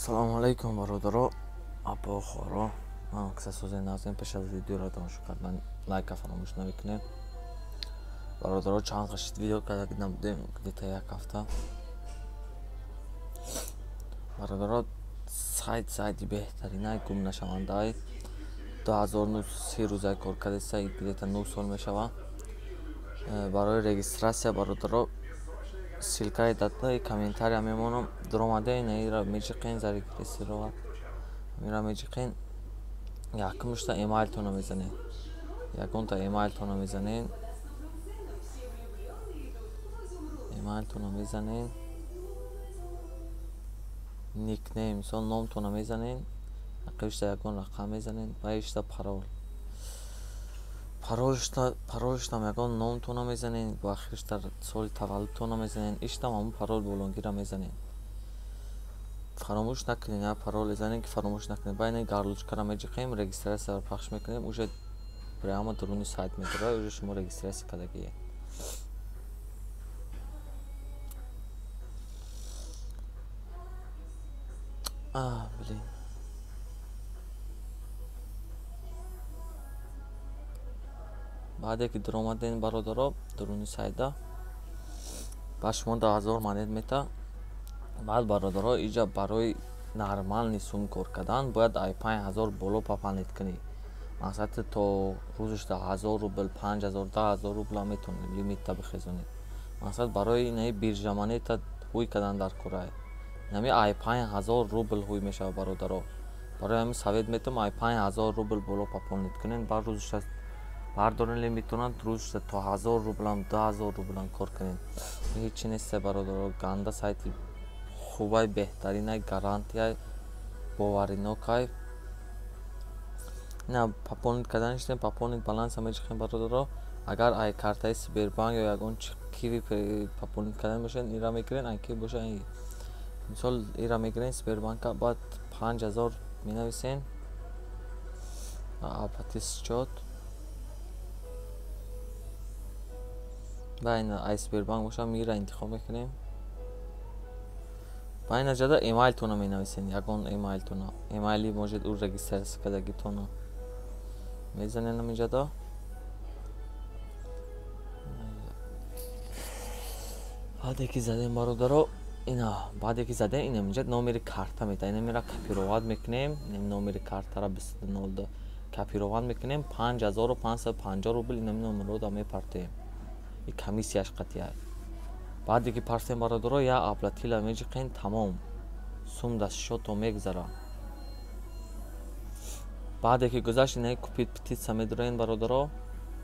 Салому алейкум, бародаро, апо, хоро. Ман касасози назем. Пеш аз видеоро тамошо кардан лайка фаромӯш намекунем. Бародаро, чанд қашид видео карда набудем, где-то як ҳафта. Бародаро, сайт сайти беҳтаринай, гум нашавандай. 2009 рӯза кор кардеса, где-то 9 сол мешава. Барои регистрация, бародаро, ссылкаи датаи комментария мемонам. Дуромада инаира меҷиқен, зарегистрировать ира меҷиқен. Якумушта эмайлтона мезанед, ягонта эмайлтона мезанед, эмайлтона мезанед, никнейм, мисол, номтона мезанед, ақибишта ягон рақам мезанед, баъдишта парол, паролиштам ягон номтона мезанед, ба ахиришта соли таваллудтона мезанед, иштам ҳамун парол болонгира мезанед. Фаромӯш накунед, я пароле занед, ки фаромӯш накунед. Ба ина галочкара меҷиқем, регистрацияро пахш мекунем, уже прямо дуруни сайт медорад, уже шумо регистрация кардагиед. А, блин. Баъде ки дуромадем, бародаро, дуруни сайта, ба шумо 10 000 монет мета. Баъд, бародаро, иҷа барои нормальный сум кор кардан бояд ай 5000 боло пополнить кунӣ. Мақсади то рӯзашда 1000 рубл, 5000, 10 000 рублам метавонед лимитта бихезонед. Мақсад барои инаи биржа монета ҳуй кардан дар корай. Инами ай 5000 рубл ҳуй мешавад, бародаро. Барои ҳамин совет метавам, ай 5000 рубл боло пополнить кунед, баъд рӯзашда бардорен лимитона, рӯзашда то 1000 рублам, 2000 рублам кор кунед. Ҳечи несте, бародаро, ганда сайти хубай, беҳтаринай, гарантияй, боваринокай. Ина пополнить кардан шидем, пополнить баланса меҷиқем, бародаро. Агар ай картаи Сбербанк ё ягон Киви пополнить кардан бошед, ира мегирен, ай ки боша, мисол, ира мегирен Сбербанка, баъд 5000 менависен, оплатить счёт. Ба ина ай Сбербанк боша, мира интихоб мекунем. Ба ина ҷада эмайлтона менависен, ягон эмайлтона, эмайли может ӯ регистрация кардагитона мезанен ҳаминҷада. Баъде ки задем, бародаро, ина баъде ки задем, ина инҷа номери карта мета, ина мера копировать мекунем, ина номери картара 2202 копировать мекунем, 5550 рубл ина номерро мепартоем, и комиссияш қатъия. Баъде ки партем, бародаро, я оплатить-а меҷиқен, тамом, сум дар счёто мегузара. Баъде ки гузашт, инаи купить птица медуроен, бародаро,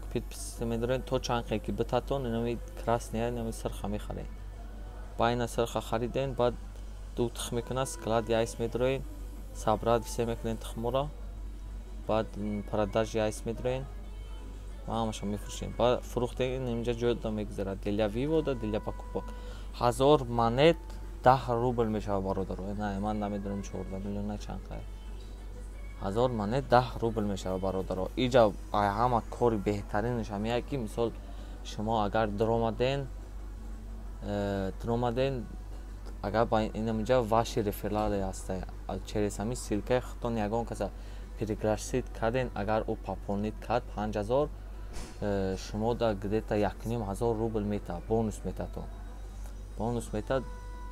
купить птица медуроен, то чанд ки битатон, инами красная, инами сирха мехаред. Ба ина сирха хариден, баъд ду тухм мекунад, склад яйц медуроен, собрать все мекунен тухморо, баъд продажа яйц медуроен, ҳамаша мефурӯшем. Баъд фурӯхтем, инҷа ҷода мегузарад для вывода, для покупок. 1000 монет 10 рубл мешавад, бародаро. На, ман намедонам, 14 миллион на чанд қайр. 1000 монет 10 рубл мешавад, бародаро. Иҷа ҳама кори беҳтаринаш ҳамияе, ки мисол шумо агар дуромаден, агар ба инаминҷа ваши рефералы ҳаста, через ҳамин ссылкаи худтон ягон каса пригласить карден, агар ӯ пополнить кард 5000, шумо да где-то 1500 рубл мета, бонус метатон, бонус мета.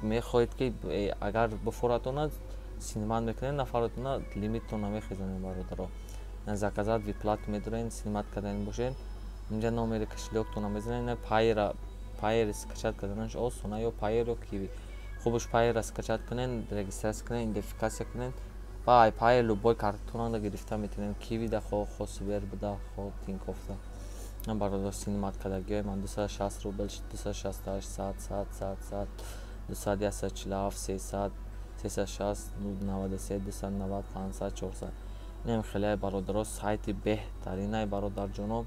Мехоҳед ки агар буфуратонад, снимать мекунед нафаратона, лимиттона мехезонед, бародаро. Заказать выплату медорен, снимать кардани бошед, инҷа номери кошелёктона мезанед, Пайера, Пайер скачать карданаш осона, ё Пайер, ё Киви. Хубаш Пайера скачать кунед, регистрация кунед, идентификация кунед, ба ай Пайер любой картатонро гирифта метавонед, Киви да, хо Сбер буда, хо Тинькоффда. Бародар, снимать кардагиҳои ман 260 рубл, 268, 100, 100, 100, 100, 200, 147, 300, 360, 93, 290, 500, 400. Инам хеле, бародаро, сайти беҳтаринай, бародарҷоно,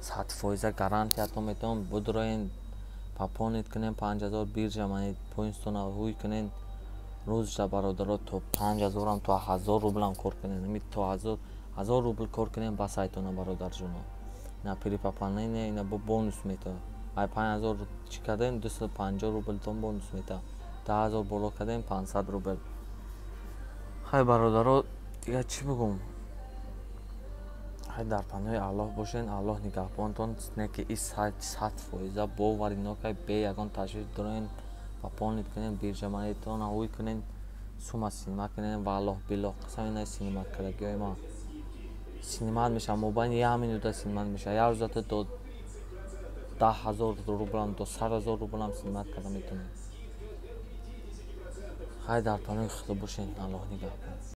100%-а гарантиятон метавон. Будроен, пополнить кунем 5000, биржа монет поинстона ҳуй кунен, рӯзша, бародаро, то 5000-ам, то 1000 рублам кор кунен, то 1000 рубл кор кунем ба сайтона, бародарҷоно. Ина при пополнение ина бо бонус мета. Ай 5000 чӣ кардем, 250 рублтон бонус мета, 10 000 боло кардем, 500 рубл. Хай, бародаро, дигар чӣ бигӯм? Хай, дар паноҳи Аллоҳ бошен, Аллоҳ нигаҳбонтон. Не ки и сайт 100 фоиза бовари нокай, бе ягон ташвиш дорен, пополнить кунен, биржа монетона ҳуй кунен, сума снимать кунен. Валлоҳ биллоҳ, қасам, ина снимать кардагиҳои ман снимать мешавад, мобайни як минута снимать мешавад. Як рӯзата до 10 000 рублам, до 100 000 рублам снимать карда метавонед. Хай, дар паноҳи Худо бошен, Аллоҳ нигаҳбон.